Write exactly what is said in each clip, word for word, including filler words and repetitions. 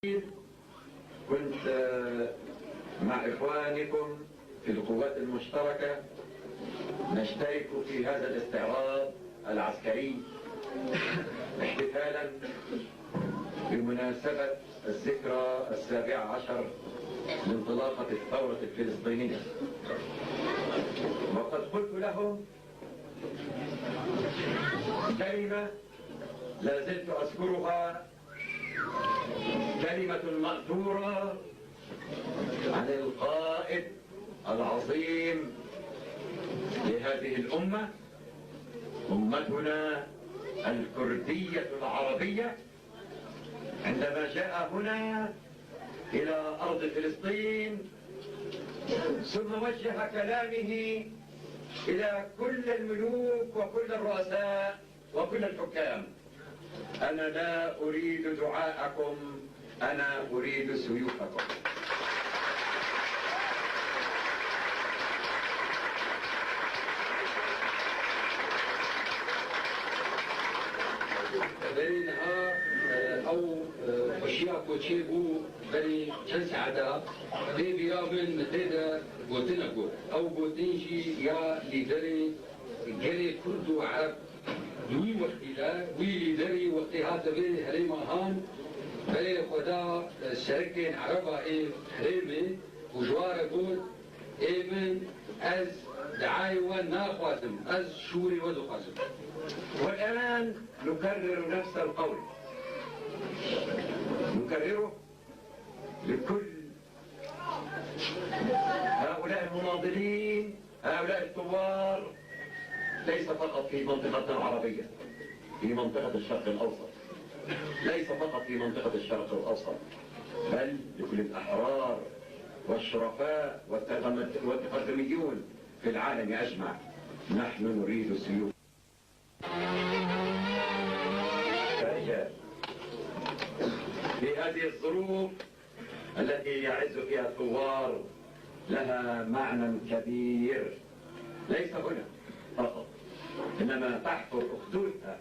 كنت، آه، مع إخوانكم في القوات المشتركة نشترك في هذا الاستعراض العسكري احتفالا بمناسبة الذكرى السابعة عشر لانطلاقة الثورة الفلسطينية، وقد قلت لهم كلمة لا زلت أذكرها، كلمة مأثورة عن القائد العظيم لهذه الأمة، أمتنا الكردية العربية، عندما جاء هنا إلى أرض فلسطين، ثم وجه كلامه إلى كل الملوك وكل الرؤساء وكل الحكام: أنا لا أريد دعاءكم، أنا أريد سيوفكم. Berê niha, e, ew, e, xweşiya ku çêbû berê çend saeta, tê bîra min, min tê de gotinek got. Ew gotin jî ya lîderê gelê Kurd û Ereb di wî wextî de, wî lîderî wextê hate vê herêma han, berê xwe da, e, serekên Ereba ê herêmê û ji wan re got, Ê min, ez diayê we naxwazim, ez şûrê we dixwazim. والآن نكرر نفس القول، نكرره لكل هؤلاء المناضلين، هؤلاء الثوار، ليس فقط في منطقتنا العربية، في منطقة الشرق الأوسط، ليس فقط في منطقة الشرق الأوسط، بل لكل الأحرار والشرفاء والتقم-، والتقدميون في العالم أجمع. نحن نريد سيوف الرجال. في هذه الظروف التي يعز فيها الثوار لها معنى كبير، ليس هنا فقط، إنما تحفر أخدودها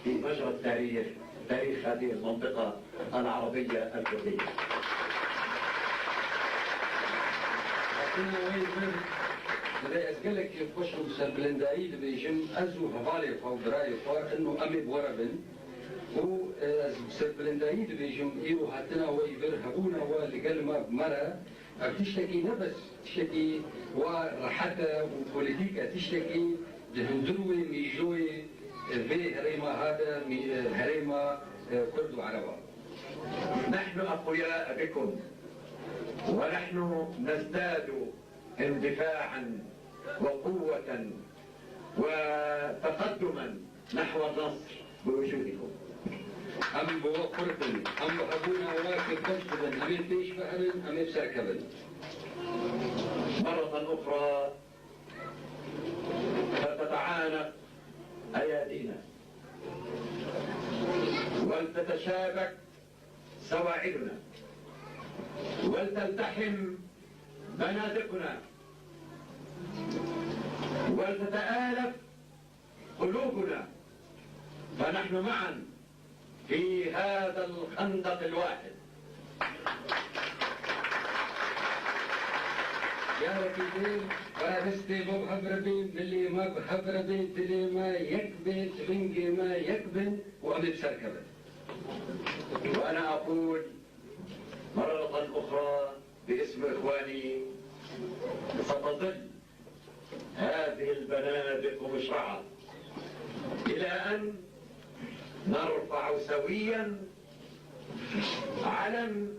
في مجرى التاريخ، تاريخ هذه المنطقة العربية الكردية. Hatina wê vir, divê ez gelekî xweş û bi serbilindayî dibêjim, ez û hevalê xwe û birayê xwe, ino em ê bi we re bin. Û, e, ez bi serbilindayî dibêjim, îro hatina we yî vir, hebûna we li gel me, bi me re, ev tiştekî ne bes tiştekî wa rehet e û polîtîk e, tiştekî di hundir wê mîjoyê, e, vê herêma ha de, mî-, e, herêma, e, Kurd û Ereba. نحن أقوياء بكم، ونحن نزداد اندفاعا وقوة وتقدما نحو النصر بوجودكم. Em bi we xurt in, em bi hebûna we kêfxweş dibin, em ê pêş ve herin, em ê bi ser kevin. مرة أخرى فلتتعانق أيادينا ولتتشابك سواعدنا ولتلتحم بنادقنا ولتتآلف قلوبنا، فنحن معا في هذا الخندق الواحد. Carekî din, para destê me bi hev re bê, milê me bi hev re bê, dilê me yek bê, tivingê me yek bin û em ê bi ser kevin. وأنا أقول مرة أخرى باسم إخواني، ستظل هذه البنادق مشرعة إلى أن نرفع سويا علم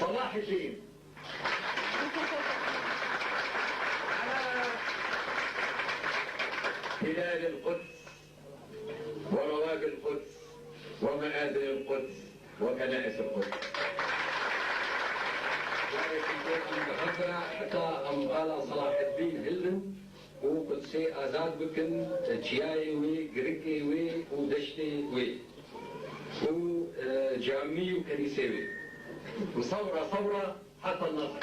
صلاح الدين على تلال القدس ومواقع القدس ومآذن القدس وكنائس القدس. Heta em bala Selaheddîn hilin û Qudsê azad bikin, çiyayê wê, girikê wê û deştê wê û, e, camî û kenîsê wê. وثورة ثورة حتى النصر.